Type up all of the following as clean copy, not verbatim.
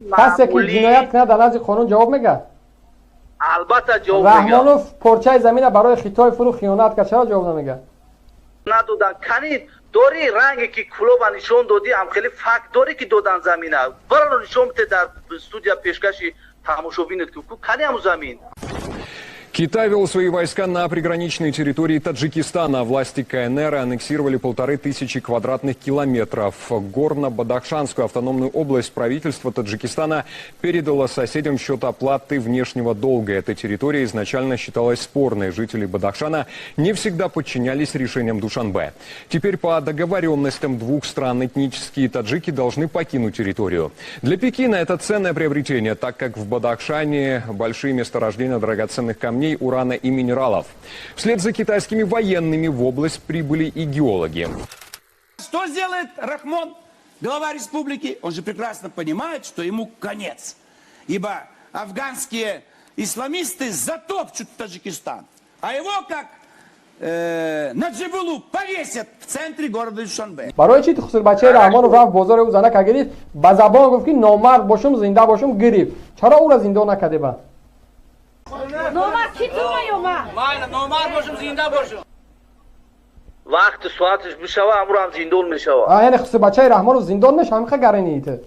Касе ки ҷиноят кунад, дар назди қонун ҷавоб мегӯяд? Албатта, ҷавоб мегӯяд. Раҳмонов порчаи замина барои Хитой фурӯх, хиёнат кард, чаро ҷавоб намегӯяд? Надодан. Кани дори ранге ки Кулоба нишон додӣ, ам хеле факт дорӣ, ки додан замина? Баро нишон бите дар студия, пешкаши тамошобинат ку. Кани ҳаму замин? Китай ввел свои войска на приграничной территории Таджикистана. Власти КНР аннексировали 1500 квадратных километров. Горно-Бадахшанскую автономную область правительство Таджикистана передало соседям в счет оплаты внешнего долга. Эта территория изначально считалась спорной. Жители Бадахшана не всегда подчинялись решениям Душанбе. Теперь по договоренностям двух стран этнические таджики должны покинуть территорию. Для Пекина это ценное приобретение, так как в Бадахшане большие месторождения драгоценных камней, урана и минералов. Вслед за китайскими военными в область прибыли и геологи. Что сделает Рахмон, глава республики? Он же прекрасно понимает, что ему конец. Ибо афганские исламисты затопчут Таджикистан. А его, как Наджибулу, повесят в центре города Душанбе. Барои чӣ хусурбачаи Раҳмонов рафт бозори, ӯ занака гирифт, ба забон гуфт, ки номард бошум, зинда бошум, гирифт? Чаро ӯро зиндон накардеба? Номард ки, тума ё ман? Майна, номард бошум, зинда бошум. Вақти соаташ бишава, амро ҳам зиндон мешава. А, яъне хусурбачаи Раҳмонов зиндон мешава, ҳамиха гараниите.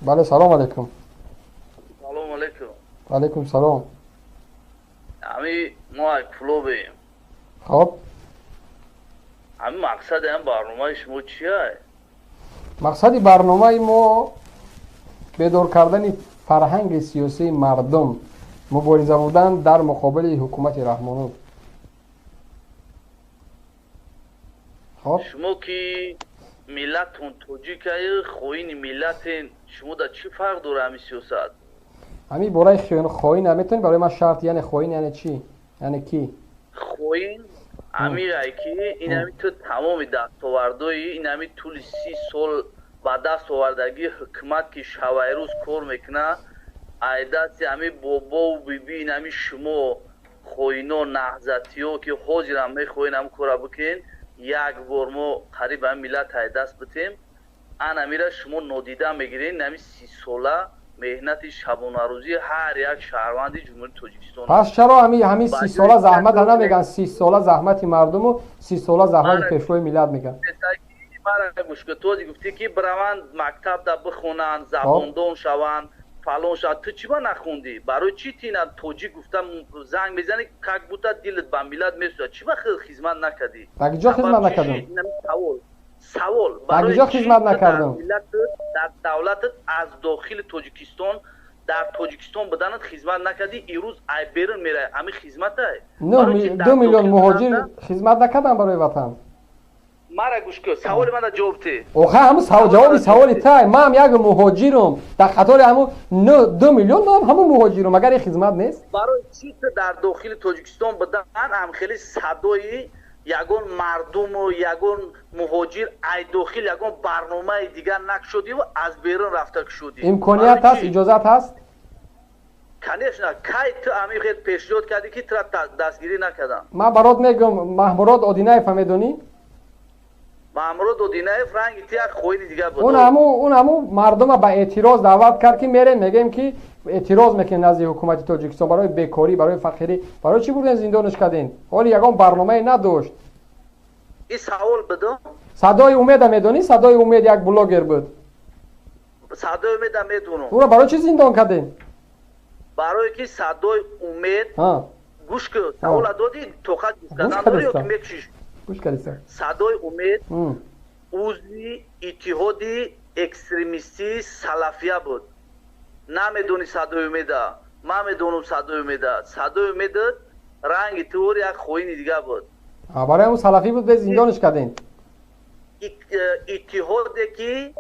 Бале, салом алейкум. Салом алейкум. Алейкум салом. Ами мо ай Кулобем. Хоб. Ами мақсади ҳам барномаи шумо чия? Мақсади барномаи мо бедор кардани фарҳанги сиёсии мардум, мубориза будан дар муқобили ҳукумати Раҳмонов. Хоб. Шумо ки миллатон тоҷикаю, хоини миллатен, шумо дар чӣ фарқ дора ҳами сиёсат? Ҳамин бораи хоин наметавонӣ барои ман шарт, яъне хоин яъне чӣ, яъне кӣ? Хоин амирай ки инами ту тамоми дастовардои инами тӯли 30 сол ба даст овардагии ҳукумат, ки шавайрӯз кор мекунад, ай дасти ҳами бобову биби инами шумо хоино, наҳзатиё, ки ҳозирам мехоҳен ҳам кора бикунен, як бор мо қариб ҳами миллат ай даст битем, анамира шумо нодида мегирен. Инами 30сола меҳнати шабонарӯзии ҳар як шаҳрванди Ҷумҳурии Тоҷикистон. Пас чаро ҳамин 30сола заҳмата намеган, 30сола заҳмати мардуму 30сола заҳмати пешвои миллат меган? Мара гӯш кун, то гуфтӣ, ки бираванд мактабда бихонанд, забондон шаванд, фалон шаванд. Ту чӣ ба нахондӣ? Барои чӣ ти ина тоҷик гуфта занг мезанӣ, как будто дилат ба миллат месӯзад? Чӣ ба хизмат накардӣ? Ба киҷо хизмат накардам? Савол, савол. Ба киҷо хизмат накардам? Дар давлатат, аз дохили Тоҷикистон, дар Тоҷикистон буданат хизмат накардӣ, ирӯз ай берун мерай, ҳами хизматай? 2 миллион муҳоҷир хизмат накардам барои ватан? Мара гӯш кун, саволи мана ҷавоб те. Оха, ҳаму ҷавоби саволи тай. Ман як муҳоҷирум дар қатори ҳаму 2 миллион, ман ҳаму муҳоҷирум. Агар ин хизмат нест? Барои чӣ ту дар дохили Тоҷикистон будан ҳам хеле садои ягон мардуму ягон муҳоҷир ай дохил ягон барномаи дигар накушодиву аз берун рафта кушодӣ? Имконият ҳаст, иҷозат ҳаст? Конечно. Кай ту ҳамин хел пешниҳод кардӣ, ки тура дастгирӣ накардам? Ман барот мегӯм, Маҳмурод Одинаева медонӣ? Маҳмурод Одинаев ранги ти як хоини дигар буд. Он ҳаму мардума ба эътироз даъват кард, ки мерем, мегӯем, ки эътироз мекунем назди ҳукумати Тоҷикистон барои бекорӣ, барои фақирӣ. Барои чӣ бурдем, зиндонаш кардем? Ҳоли ягон барномае надошт. Ин савол бидум. Садои Умеда медонӣ? Садои Умед як блогер буд. Садои Умеда медонам. Ӯро барои чӣ зиндон кардем? Барое ки Садои Умед, гӯш кун, савола додӣ, тоқат гӯш кардан дорӣ ё ки мекушиш? Гӯш кардиса. Садои Умед узви иттиҳоди экстремистии Салафия буд. Намедонӣ Садои Умеда? Ман медонам Садои Умеда. Садои Умеда ранги туор як хоини дигар буд. Барои ҳамун салафӣ буд, бе зиндонаш кардем. Иттиҳоде ки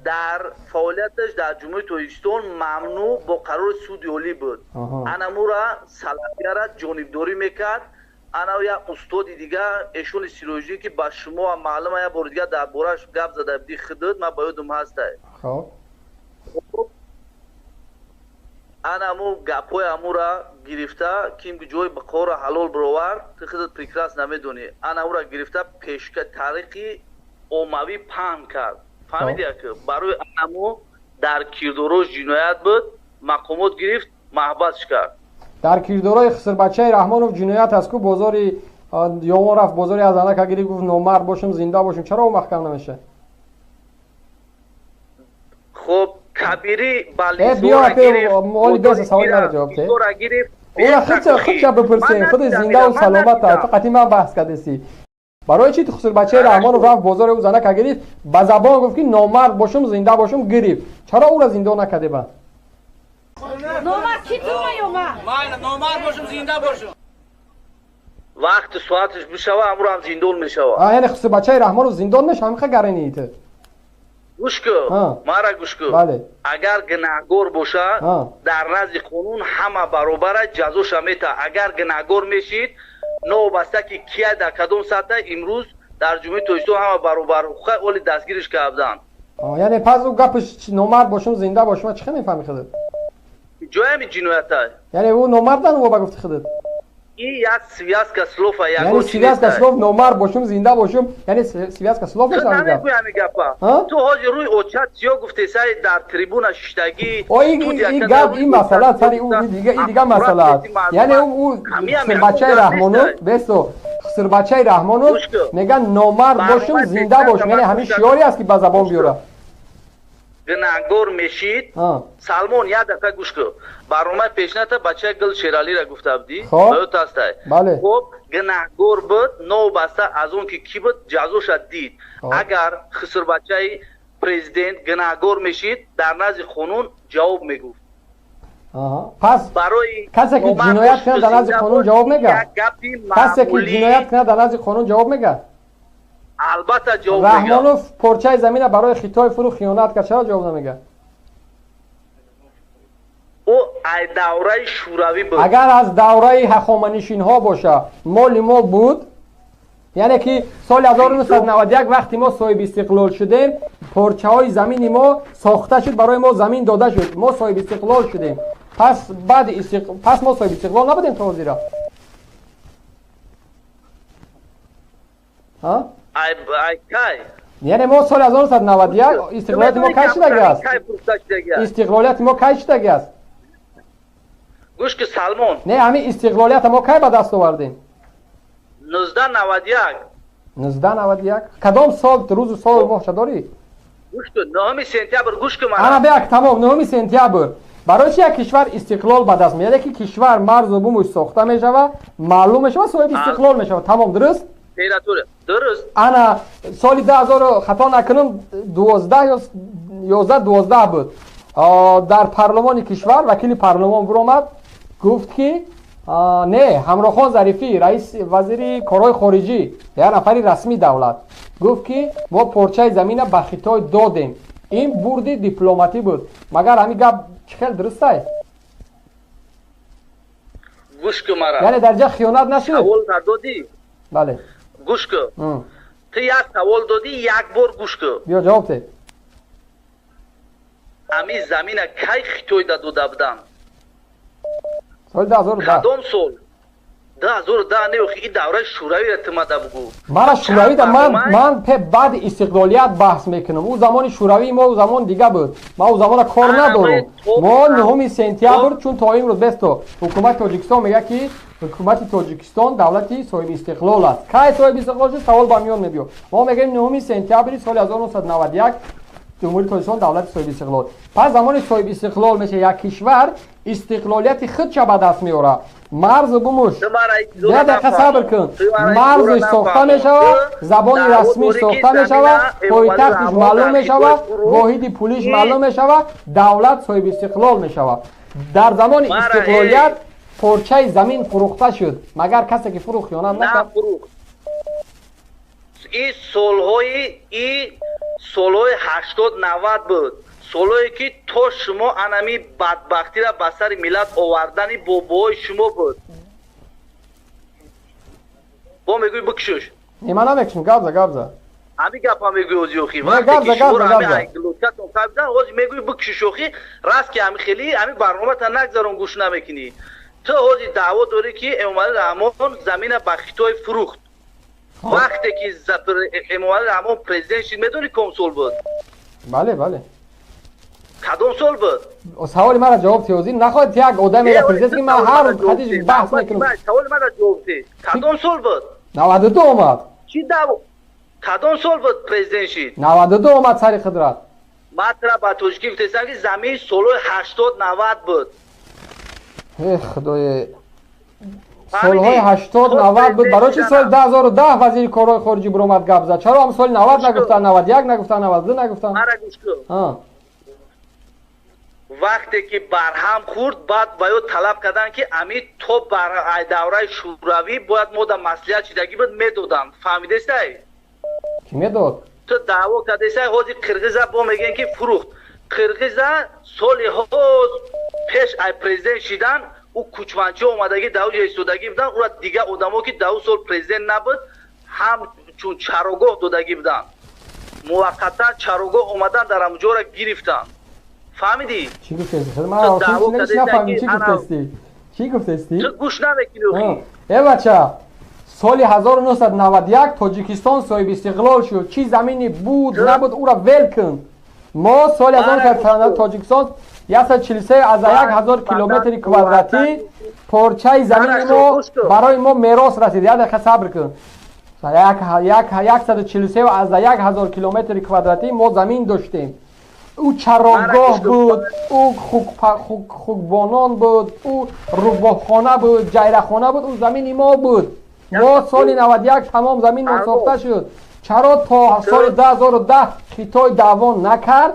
дар фаъолияташ дар Ҷумҳурии Тоҷикистон мамнӯъ бо қарори Суди Олӣ буд, анамура салафияра ҷонибдорӣ мекард. Ана як устоди дигар, эшони Сироҷиддин, ки ба шумо маълума, як бори дигар дар борааш гап зада будӣ худат, ман ба ёдум ҳастай. Анаму гапҳои амура гирифта, ким ҷои бақора ҳалол бировард, ту худат прекрасно намедонӣ. Анамура гирифта пешка тариқи оммавӣ паҳн кард. Фаҳмидӣ, ки барои анаму дар кирдорош ҷиноят буд, мақомот гирифт, маҳбасш кард. Дар кирдорои хисрбачаи Раҳмонов ҷиноят аст ку, бозори ёвон рафт, бозори азанака гирифт, гуфт номард бошам, зинда бошам. Чаро ӯ маҳкам намешавад? Хуб, Кабирӣ худша бипурсем, худи зиндаву саломат, фақати ман баҳс кардеси. Барои чи хусурбачаи Раҳмонов рафт бозори ӯ занака гирифт, ба забон гуфт ки номард бошум, зинда бошум, гирифт. Чаро ӯра зиндон накардеба? Вақти соаташ бишава, амрам зиндон мешава. Яъне хусурбачаи Раҳмонов зиндон мешава, ҳамиха гарани ту? Гӯш кун, мара гӯш кун. Агар гунаҳгор бошад, дар назди қонун ҳама баробара, ҷазоша мета. Агар гунаҳгор мешид, новобаста ки кия дар кадом сатҳа, имрӯз дар Ҷумҳурии Тоҷикистон ҳама баробар ҳуқуқа, оли дастгириш карданд. Яъне пас ӯ гапаш номард бошум, зинда бошум, чӣ хел мефаҳми худат? Ҷоями ҷиноята. Яъне ӯ номардан ӯ ба гуфти худат? И як связка слов, яъне связка слов, номард бошум, зинда бошум, яъне связка слов мешавад. Намегӯй ҳамин гапа. Ту ҳозир рӯи очат сиё гуфтесай, дар трибуна шиштагӣ. Ин гап, ин масъала сари ӯ дига, ин дига масъала аст. Яъне ӯ хисрбачаи Раҳмонов, бесо, хисрбачаи Раҳмонов мегӯяд номард бошум, зинда бошум, яъне ҳамин шиёре аст ки ба забон биёра. Гунаҳгор мешид. Салмон, як дафъа гӯш кун. Барномаи пешната бачаи Гул Шералиро гуфта будӣ, ёдат ҳастай? Хуб, гунаҳгор буд, новобаста аз он ки кӣ буд, ҷазоша дид. Агар хисрбачаи президент гунаҳгор мешид, дар назди қонун ҷавоб мегуфт. Пас касе ки ҷиноят кунад, дар назди қонун ҷавоб мегӯяд? Касе ки ҷиноят кунад, дар назди қонун ҷавоб мегӯяд? Албатта ҷавоб мегӯяд. Раҳмонов порчаи замина барои Хитой фурӯх, хиёнат кард, чаро ҷавоб намегӯяд? Ӯ ай давраи шӯравӣ буд. Агар аз давраи ҳахоманишинҳо боша, моли мо буд, яъне ки соли 1991 вақти мо соҳиби истиқлол шудем, порчаҳои замини мо сохта шуд, барои мо замин дода шуд, мо соҳиби истиқлол шудем. Пас баъди пас мо соҳиби истиқлол набудем то ҳозира? Яъне мо соли 1991 истиқлолияти мо кай шудаги аст? Истиқлолияти мо кай шудаги аст? Гӯш ки, Салмон. Не, ҳамин истиқлолията мо кай ба даст овардем? 1991. 1991. Кадом сол, рӯзу солу моҳша дорӣ? Гӯш кун, 9 сентябр, гӯш кун мана. Ана бияк, тамом, 9 сентябр. Барои чи як кишвар истиқлол ба даст меяд? Ки кишвар марзу бумуш сохта мешава, маълум мешава, соҳиби истиқлол мешава. Тамом, дуруст? Дуруст. Ана соли 2000, хато накунам, 12 ё 11 12 буд. Дар парлумони кишвар вакили парлумон биромад, гуфт ки не, Ҳамроҳхон Зарифӣ, раис вазири корҳои хориҷӣ, як нафари расмии давлат, гуфт ки мо порчаи замина ба Хитой додем. Ин бурди дипломатӣ буд. Магар ҳамин гап чӣ хел дурустай? Гӯш кун мара. Яъне дар ҷа хиёнат нашуд? Савол надодӣ? Бале. Гӯш кун. Ту як савол додӣ, як бор гӯш кун. Биё ҷавоб де. Ҳамин замина кай Хитойда дода буданд? Соли 2010. Кадом сол? 2010 не, охи, ин давраи шӯравиро ту мада бугӯ. Мара шӯравида ман баъди истиқлолият баҳс мекунам. Ӯ замони шӯравии мо ӯ замон дига буд. Ман ӯ замона кор надорам. Мо 9 сентябр, чун то имрӯз бесто ҳукумати Тоҷикистон мегӯяд ки ҳукумати Тоҷикистон давлати соҳиби истиқлол аст. Кай соҳиби истиқлол шуд, савол ба миён мебиёд. Мо мегӯем 9 сентябри соли 1991 Ҷумҳурии Тоҷикистон давлати соҳиби истиқлол. Пас замони соҳиби истиқлол меша як кишвар истиқлолияти худша ба даст меорад. Марзу бумуш. Як дақиқа сабр кун. Марзиш сохта мешавад, забони расмиш сохта мешавад, пойтахтиш маълум мешавад, воҳиди пулиш маълум мешавад, давлат соҳиби истиқлол мешавад. Дар замони истиқлолият порчаи замин фурӯхта шуд. Магар касе ки фурӯхт хиёнат накард? Ин солҳои 80-90 буд. Солҳое ки то шумо анами бадбахтиро ба сари миллат овардани бобоҳои шумо буд. Бо мегӯй бикшуш. Не, ман намекушам, гап за, гап за. Ҳамин гапа мегӯй озиёхӣ. Вақте ки шуморо ҳамин Лодкатон қабидан, ҳозир мегӯӣ бикуши шохӣ, раст ки ҳами хеле ҳами барномата нагзарон, гӯш намекунӣ. Ту ҳозир даъво дорӣ, ки Эмомалӣ Раҳмон замина ба Хитой фурӯхт. Вақте ки Эмомалӣ Раҳмон президент шид, медонӣ ком сол буд? Бале, бале. Кадом сол буд? Саволи мара ҷавоб те. Ҳозир нахоҳед як одамеро президент, ки ман ҳар ҳадис баҳс мекунам. Саволи мара ҷавоб те. Кадом сол буд? 92 омад. Чӣ даъво? Кадом сол буд президент шид? 92 омад сари қудрат. Ман тура ба тоҷикӣ гуфтестам, ки замин солҳои 80-90 буд. Э, худое, солҳои 80-90 буд. Барои чи соли 2010 вазири корҳои хориҷӣ биромад, гап зад? Чаро ҳам соли 90 нагуфтанд, 91 нагуфтанд, 92 нагуфтанд? Мара гӯш кун. Вақте ки барҳам хӯрд, баъд ба ё талаб карданд, ки ами то давраи Шӯравӣ бояд мо да маслиҳат шидагӣ буд, медоданд. Фаҳмидестай? Кӣ медод? Ту даъво кардесай. Ҳозир қирғиза бо мегӯен, ки фурӯхт. Қирғиза соли ҳоз пеш ай президент шидан, ӯ кучманчи омадагӣ, дар ӯ истодагӣ буданд. Ӯра дигар одамо, ки дар ӯ сол президент набуд, ҳам чун чарогоҳ додагӣ буданд, муваққатан чарогоҳ омадан, дар ҳамҷора гирифтанд. Фаҳмидӣ? Чӣ гуфтести? Нафаҳмидам, чӣ гуфтести, чӣ гуфтести? Ту гӯш намекунӣ. Э, бача, соли 1991 Тоҷикистон соҳиби истиқлол шуд. Чӣ замини буд, набуд, ӯра вел кун. Мо соли 1991 Тоҷикистон 143 аз 1 ҳазор километри квадратӣ порчаи замини мо барои мо мерос расид. Як дақиқа сабр кун. 143 аз 1 ҳазор километри квадратӣ мо замин доштем. Ӯ чарогоҳ буд, ӯ хукбонон буд, ӯ рӯбоҳхона буд, ҷайрахона буд, ӯ замини мо буд. Мо соли 91 тамом замин мо сохта шуд. Чаро то соли 2010 Хитой даъво накард?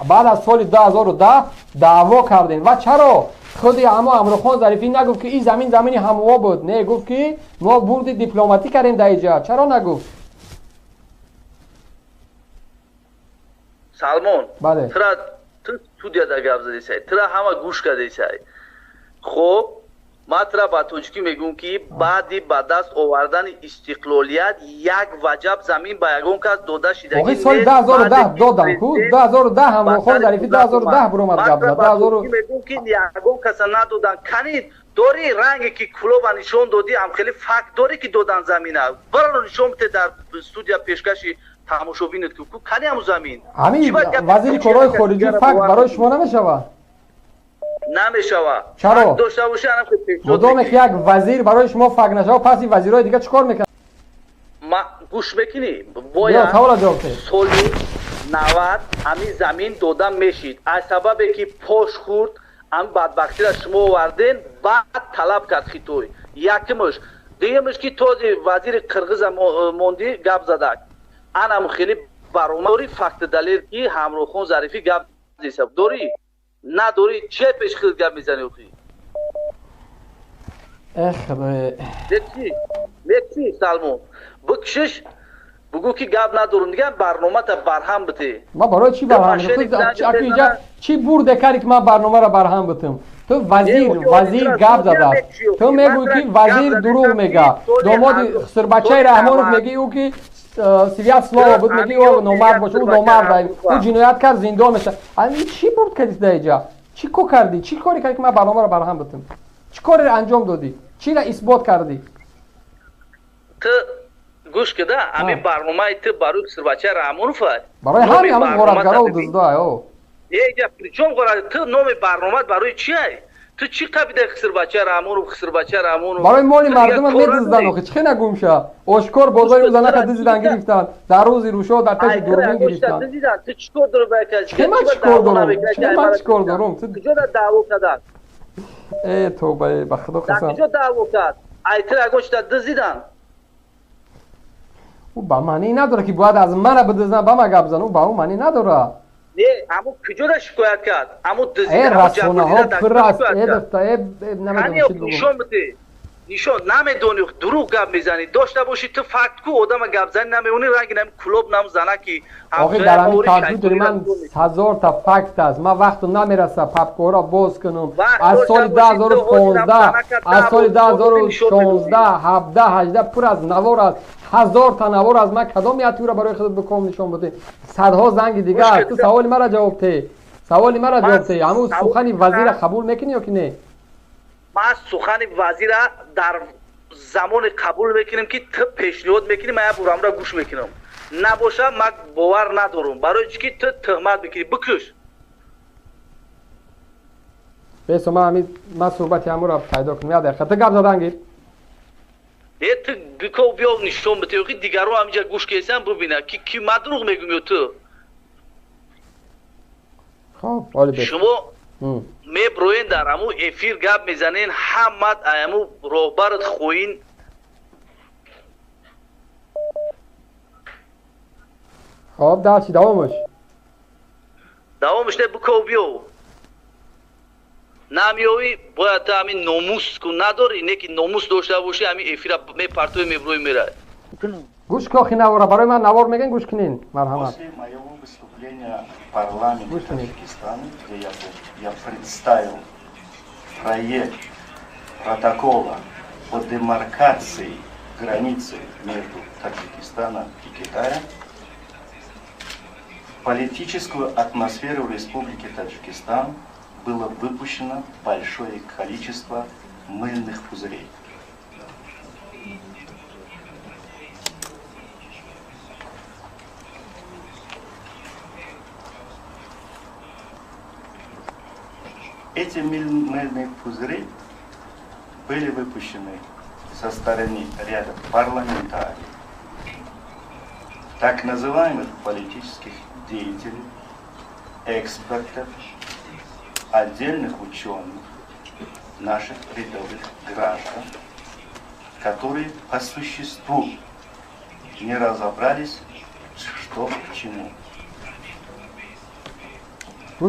Баъд аз соли 2010 даъво кардем. Ва чаро худи ҳамо Амрухон Зарифӣ нагуфт, ки ин замин замини ҳамво буд? Не, гуфт, ки мо бурди дипломатӣ кардем дар иҷа. Чаро нагуфт? Салмон. Бале. Тура ту студияда гап задисай, тура ҳама гӯш кардисай. Хуб, ман тура ба тоҷикӣ мегӯм, ки баъди ба даст овардани истиқлолият як ваҷаб замин ба ягон кас дода шидагӣ. Соли 2010 додам ку, 2010 Ҳамрохон Зарифӣ 2010 биромад, гап зад. Мегӯм, ки ягон каса надодан. Кани дори ранге, ки Кулоба нишон додӣ, ам хеле факт дорӣ, ки додан замина? Баро нишон бите дар студия, пешкаши тамошобинат ку. Кани ҳаму замин? Ҳамин вазири корҳои хориҷӣ факт барои шумо намешавад? Намешавад. Чаро? Дошта бошӣ. Мудоме ки як вазир барои шумо факт нашавад, пас ин вазирҳои дига чӣ кор мекунанд? Ма гӯш мекунӣ? Бояд савола ҷавоб деҳ. Соли 90 ҳамин замин дода мешид. Аз сабабе ки пош хӯрд, ҳамин бадбахтиро шумо оварден, баъд талаб кард Хитой. Якумш. Дуюмш, ки този вазири қирғиза мондӣ, гап задак. Анам хеле баромад дорӣ, факти далел, ки Ҳамрохон Зарифӣ гап зеса дорӣ? Надорӣ, че пеш хел гап мезанӣ охи? Эх, худое. Мекчи, Салмон, бикшиш, бугӯ, ки гап надорум, дигар барномата барҳам бите. Ма барои чӣ барҳам? Инҷа чӣ бурде карди, ки ман барномаро барҳам битам? Ту вазир гап задааст, ту мегӯӣ, ки вазир дурӯғ мега. Домоди хусурбачаи Раҳмонов мегӯи, ӯ ки свят слово буд, мегӯи ӯ номард боша, ӯ номард, ӯ ҷиноят кард, зиндон меша. Ами чӣ бурд кардӣ дар иҷа? Чӣ кор кардӣ? Чӣ коре кардӣ, ки ман барномаро барҳам битам? Чӣ кореро анҷом додӣ? Чиро исбот кардӣ? Ту гӯш кида, ҳамин барномаи ту барои хусурбачаи Раҳмонов. Барои ҳамин ҳамин ғоратгарову дуздо. Эҷа причём ғорат? Ту номи барномат барои чиай? Ту чӣ қабидаи хусурбачаи Раҳмонов, хусурбачаи Раҳмонов? Барои моли мардума медузданд охи, чӣ хела гум ша? Ошкор бозори занака дизидан, гирифтанд, дар рӯзи рӯшо дар пеши дурбин гирифтанд. Ту чӣ кор дорӣ ба кас? Чӣ ман чӣ кор дорам? Чӣ ман чӣ кор дорам? Куҷо даъво карданд? Э, тавба, ба Худо қасам. Куҷо даъво кард? Ай ту ягон чита дизидан? Ӯ ба маънӣ надорад, ки бояд аз мана бидизнанд, ба ма гап зан. Ӯ ба ӯ маънӣ надорад. Не, аммо куҷода шикоят кард? Аммо э, расонаҳо пур аст. Э, дафта, э, намедонам чӣ. Нишон бите. Нишон намедонӣ, дурӯғ гап мезанӣ. Дошта бошӣ ту факт ку, одама гап занӣ намеонӣ, ранги нами кулоб нам занаки. Охи дар ҳамин компютери ман 1000 та факт аст. Ман вақтам намераса папкаҳоро боз кунам. Аз соли 2015, аз соли 2016, 17, 18 пур аз навор аст. 1000 та навор аз ман кадом ятюра барои худат биком нишон будӣ? Садҳо занги дигар аст. Ту саволи маро ҷавоб теҳ. Саволи маро ҷавоб теҳ. Ҳамун сухани вазира қабул мекунӣ ё ки не? Ман сухани вазира дар замоне қабул мекунем, ки ту пешниҳод мекунӣ, ман як бурамра гӯш мекунам. Набоша, ман бовар надорам. Барои чӣ ки ту тӯҳмат мекунӣ? Бикуш. Бесо, ман ҳамин ман суҳбати ҳамуро пайдо кунам. Як дақиқа ту гап задан гир. Е, ту биков биё нишон бите, ки дигарон ҳаминҷа гӯш кесам бибинад, ки ки ман дурӯғ мегӯм ё ту. Хоб, оли бес. Шумо меброен дар ҳамун эфир гап мезанен, ҳамат ҳамун роҳбарат хоин. Хоб, дарчи давомаш. Давомаш не, биков биё. Намеёвӣ, бояд ту ҳамин номус ку надорӣ, не ки номус дошта бошӣ, ҳамин эфира мепартои меброи меравӣ. Гӯш ки охи навора, барои ман навор мегӯен, гӯш кунин. Марҳамат. После моего выступления в парламенте Таджикистана, где я представил проект протокола по демаркации границы между Таджикистаном и Китаем, в политическую атмосферу Республики Таджикистан было выпущено большое количество мыльных пузырей. Эти мыльные пузыри были выпущены со стороны ряда парламентариев, так называемых политических деятелей, экспертов, отдельных ученых, наших рядовых граждан, которые по существу не разобрались, что к чему.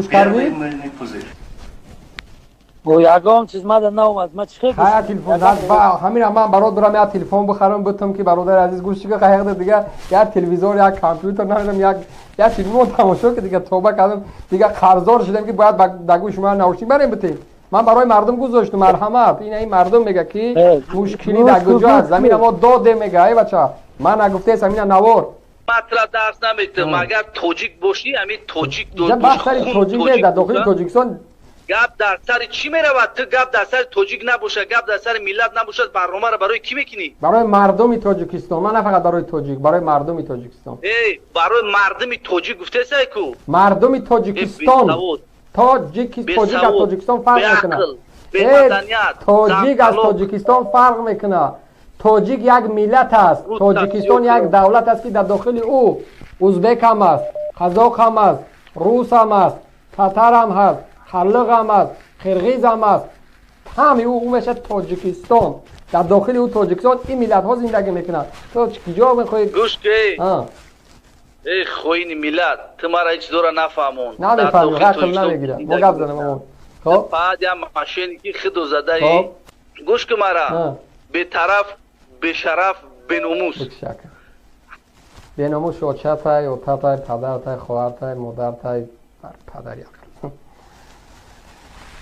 Первый мыльный пузырь. Ягон чиз мада наомад. Ма чӣ хел телефон ҳамина ман барот дорам, як телефон бихарам бутам ки бародари азиз гӯш ки қайиқда дига як телевизор, як компютер намедонам, як телефон тамошо ки дига тоба кардам, дига қарздор шудам ки бояд ба гӯши ман наушник барем битем. Ман барои мардум гузоштум, марҳамат. Ин мардум мега ки мушкилӣ дар куҷо аст. Замина мо додем мега. Эй бача, ман нагуфтаестам, ина навор. Матра дарс наметам. Агар тоҷик бошӣ, ҳамин тоҷик баҳсари тоҷик нест, дар дохили Тоҷикистон гап дар сари чӣ меравад? Ту гап дар сари тоҷик набошад, гап дар сари миллат набошад, барномаро барои кӣ мекунӣ? Барои мардуми Тоҷикистон. Ман на фақат барои тоҷик, барои мардуми Тоҷикистон. Эй, барои мардуми тоҷик гуфтесай ку? Мардуми Тоҷикистон. Тоҷик аз Тоҷикистон фарқ мекунад. Тоҷик аз Тоҷикистон фарқ мекунад. Тоҷик як миллат аст. Тоҷикистон як давлат аст, ки дар дохили ӯ узбек ҳам аст, қазоқ ҳам аст, рус ҳам аст, татар ҳам ҳаст, халиқ ҳам аст, қирғиз ҳам аст. Ҳами ӯ мешавад Тоҷикистон. Дар дохили ӯ Тоҷикистон ин миллатҳо зиндагӣ мекунанд. Ту киҷо мехоҳӣ? Гӯш ки, эй хоини миллат, ту мара ҳеҷ дора нафаҳмон. Намефаҳмӣ, ақл намегирад. Мо гап занем амон. Хоб, баъд як мошенники худо задаи. Гӯш ки мара, бетараф, бешараф, беномус. Беномус очатай, отатай, падартай, хоҳартай, модартай, падари ақл.